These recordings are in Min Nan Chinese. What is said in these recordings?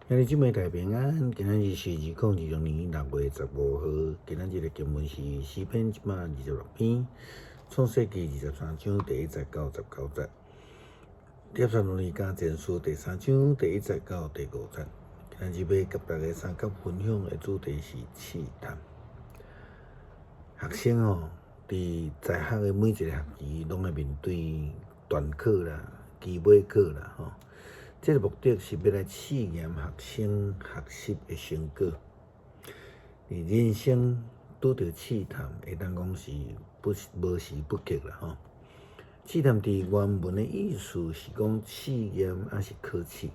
兄弟姊妹大家平安，今仔日是2026年6月15號。今仔日的經文是詩篇126篇，創世記23章第1節到19節，帖撒羅尼迦前書第三章第一節到第五節。今仔日欲佮大家相佮分享的主題是試探。學生吼，佇在學的每一個學期，攏愛面對段考啦、期尾考啦，吼。這个目的是欲來試驗學生學習的成果。佇人生拄著試探，會當講是不無時不刻啦，吼。試探佇原文的意思是講試驗，抑是考試。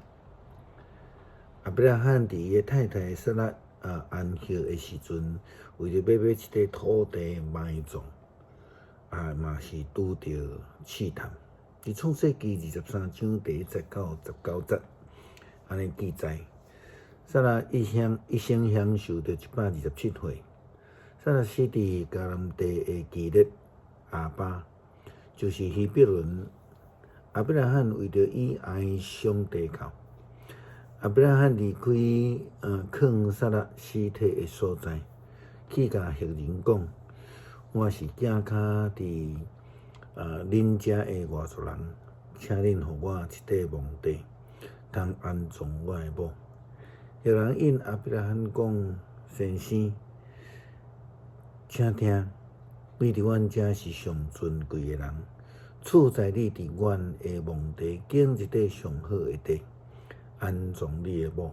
亞伯拉罕佇伊的太太撒拉安息的時陣，為著欲買一塊土地埋葬，啊嘛是拄著試探。佇創世記23章第1節到19節，按呢記載：撒拉一生享壽著127歲。撒拉死佇迦南地的基列亞巴，就是希伯崙。亞伯拉罕為著伊哀傷地哭。亞伯拉罕離開囥撒拉屍體的所在，去共赫人講：我是行跤佇恁遮的外族人，請恁予我一塊墓地，通安葬我的某。赫人應亞伯拉罕講：先生，請聽，你佇阮遮是上尊貴的人，賜在你佇阮的墓地揀一塊上好的地，安葬你的某。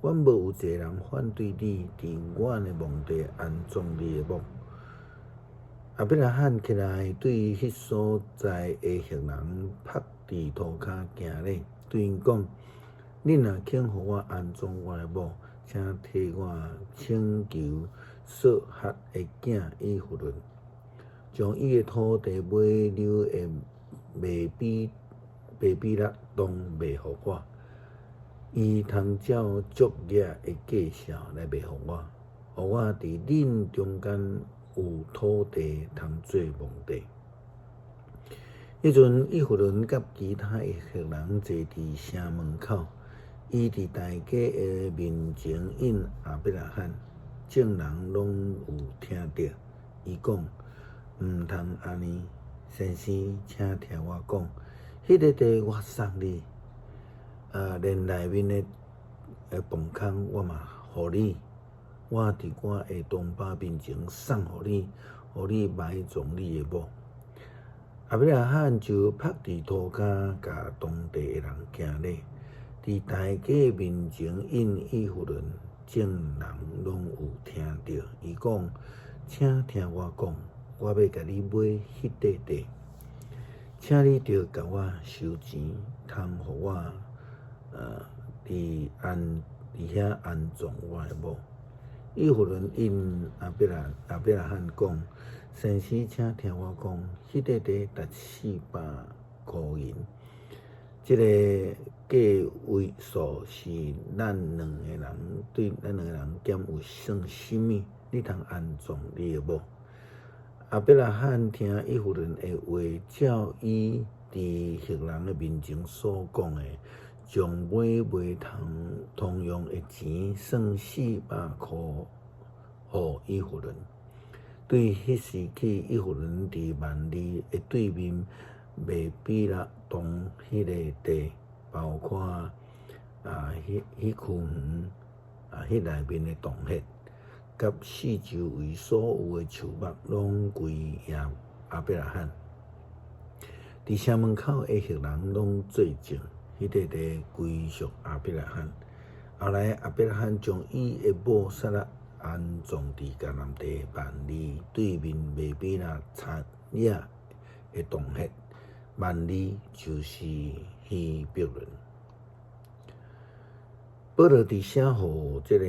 阮無有一个人反對你佇阮的墓地安葬你的某。亞伯拉罕起來，對彼所在的赫人伏佇塗跤行禮，對𪜶講：恁若肯予我安葬我的某，請替我請求朔哈的囝以弗崙，將伊的土地尾溜的麥比拉洞賣予我，伊通照足額的價數來賣予我，予我佇恁中間有土地通做墓地。彼陣以弗崙佮其他的赫人坐佇城門口，伊佇大家的面前應亞伯拉罕，眾人攏有聽著。伊講：毋通按呢，先生，請聽我講，彼个地我送你，連內面的墓空我嘛予你。我佇我的同胞面前送予你，予你埋葬你的某。亞伯拉罕就伏佇塗跤，共當地的人行禮，佇大家面前應以弗崙，眾人攏有聽著。伊講：請聽我講，我欲共你買彼塊地，請你著共我收錢，通予我佇遐安葬我的某。以弗崙應亞伯拉罕講：先生，請聽我講，彼塊地值400箍銀，這个價位數是咱兩个人對咱兩个人間有算啥物？你通安葬你的某。亞伯拉罕聽以弗崙的話，照伊佇赫人的面前所講的，將買賣通用的錢算四百箍予以弗崙。對彼時起，以弗崙佇幔利的對面麥比拉洞彼个地，包括彼彼區園彼內面的洞穴，佮四周圍所有的樹木，攏歸亞伯拉罕。佇城門口的赫人攏做證，彼塊地歸屬亞伯拉罕。後來亞伯拉罕將伊的某撒拉安葬佇迦南地幔利對面麥比拉田野的洞穴，幔利就是希伯崙。保羅佇寫予這个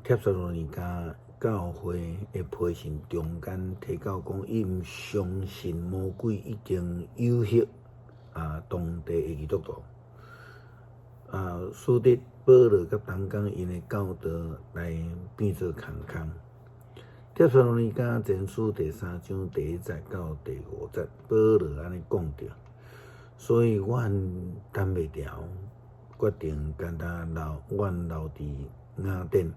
帖撒羅尼迦教會的批信中間提到講，伊毋相信魔鬼已經誘惑當地的基督徒。使得保羅佮同工𪜶的教導來變做空空。帖撒羅尼迦前書第三章第一節到第五節，保羅按呢講著，所以阮等袂牢，決定干焦留阮留佇雅典，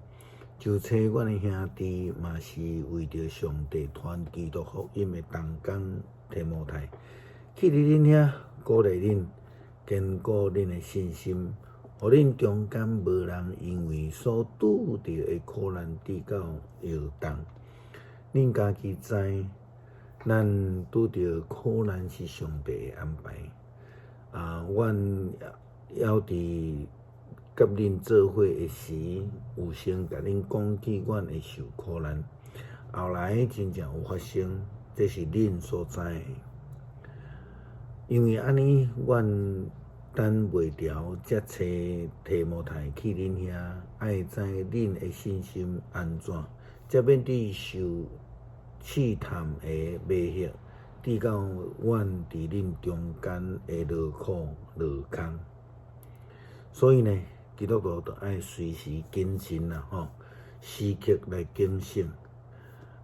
就揣阮的兄弟，嘛是為著上帝傳基督福音的同工提摩太，去佇恁遐鼓勵恁，堅固恁的信心，予恁中間無人因為所拄著的苦難致到搖動。恁家己知，咱拄著苦難是上帝的安排。啊，阮猶佇佮恁做伙的時，有先共恁講起阮會受苦難。後來真正有發生，這是恁所知的。因為按呢，阮等袂牢，才揣提摩太去恁遐，愛知恁的信心按怎，才免得受試探的迷惑，致到阮佇恁中間會勞苦落空。所以呢，基督徒著愛隨時謹慎啦，吼，時刻來警醒，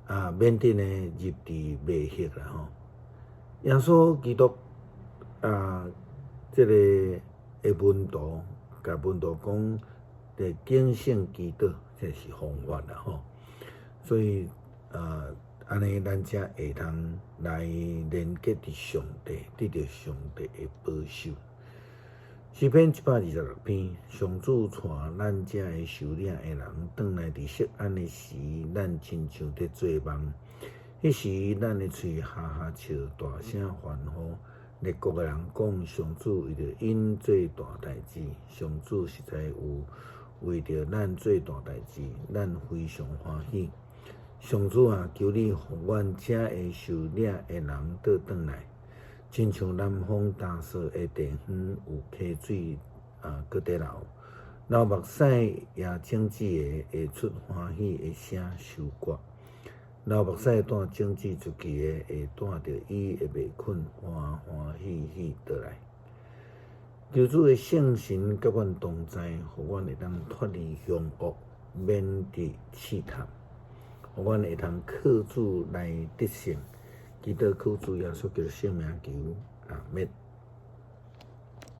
啊，免得呢入佇迷惑啦，吼。耶穌基督啊，這个的門徒，共門徒講，得警醒祈禱，這是方法啦，吼。所以啊，按呢，咱才會通來連結佇上帝，得著上帝的保守。詩篇126篇，上主帶咱遮的首領的人，轉來佇錫安的時，咱親像佇做夢。彼時，咱的喙哈哈笑，大聲歡呼。列國的人講，上主為著𪜶做大代誌，上主實在有為著咱做大代誌，咱非常歡喜。上主啊，求你予阮遮的首領的人倒轉來。親像南風焦燥的地方有溪水啊，閣佇流，流目屎也種子的會出歡喜的聲收割，流目屎帶種子出去的會帶著伊的麥捆歡歡喜喜倒來。求主的聖神佮阮同在，予阮會當脫離兇惡，免得試探，予阮會通靠主來得勝。祈禱靠主耶穌基督聖名求，阿們。